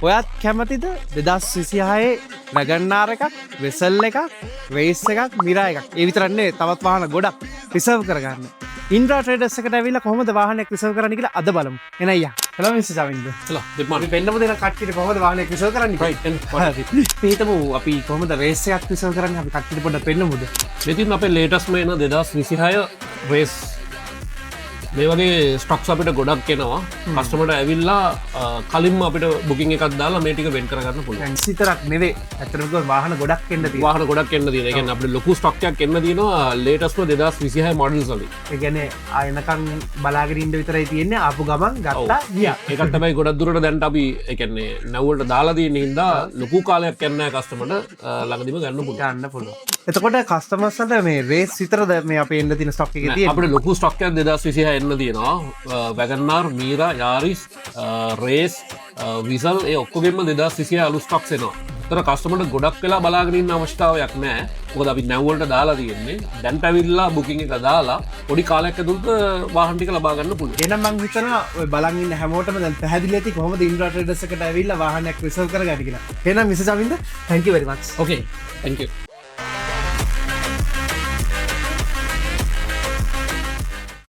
ඔයත් කැමතිද 2026 වැගන්ආර් එකක්, වෙසල් එකක්, රේස් එකක්, මිරා එකක්, ඒ විතරක් නෙවෙයි තවත් වාහන ගොඩක් රිසර්ව් කරගන්න? ඉන්ද්‍රා ට්‍රේඩර්ස් එකට ඇවිල්ලා කොහොමද වාහනයක් රිසර්ව් කරන්න කියලා අද බලමු. එන අයියා. Hello mister Chaminda. Hello, good අපි morning. පෙන්නමු දෙන කට්ටියට කොහොමද වාහනයක් රිසර්ව් කරන්න කියලා. Right, and what? හරි. අපි හිතමු අපි කොහොමද රේස් එකක් රිසර්ව් කරන්නේ? අපි කට්ටියට පොඩ්ඩක් පෙන්නමුද? මෙතින් අපේ ලේටස්ට්ම එන 2026 රේස්. මේ වගේ ස්ටොක්ස් අපිට ගොඩක් එනවා. කස්ටමර්ට ඇවිල්ලා කලින්ම අපිට බුකින් එකක් දාලා මේ ටික වෙන් කරගන්න පුළුවන්. දැන් විතරක් නෙවෙයි. ඇත්තටම කිව්වොත් වාහන ගොඩක් එන්න තියෙනවා. වාහන ගොඩක් එන්න තියෙනවා. ඒ කියන්නේ අපිට ලොකු ස්ටොක් එකක් එන්න තියෙනවා ලේටස්ට්ම 2026 මොඩල්ස් වලින්. ඒ කියන්නේ ආයෙනකන් බලාගෙන ඉන්න විතරයි තියෙන්නේ. ආපු ගමන් ගත්තා, ගියා. ඒකත් තමයි ගොඩක් දුරට දැන්ට අපි ඒ කියන්නේ නැව් වලට දාලා තියෙන හින්දා ලොකු කාලයක් යන්නේ නැහැ. කස්ටමර්ට ළඟදිම ගන්න පුළුවන්. ගන්න පුළුවන්. එතකොට කස්ටමර්ස් වලට මේ රේස් විතරද මේ අපේ එන්න තියෙන ස්ටොක් එකේ තියෙන්නේ? අපිට ලොකු ස්ටොක් එකක් 2026 එන්න තියෙනවා. වැගන්ආර්, මීරා, යාරිස්, රේස්, විසල්, ඒ ඔක්කොගෙම 2026 අලුත් ස්ටොක්ස් එනවා. ඒතර කස්ටමර්ට ගොඩක් වෙලා බලාගෙන ඉන්න අවශ්‍යතාවයක් නෑ. මොකද අපි නැව් වලට දාලා තියෙන්නේ. දැන්ට ඇවිල්ලා බුකින් එක දාලා පොඩි කාලයක් ඇතුළත වාහන ටික ලබා ගන්න පුළුවන්. එහෙනම් මං හිතනවා ඔය බලන් ඉන්න හැමෝටම දැන් පැහැදිලි ඇති කොහොමද ඉන්ද්‍රා ට්‍රේඩර්ස් එකට ඇවිල්ලා වාහනයක් රිසර්ව් කරගන්න කියලා. එහෙනම් mister Chaminda, thank you very much. Okay, thank you.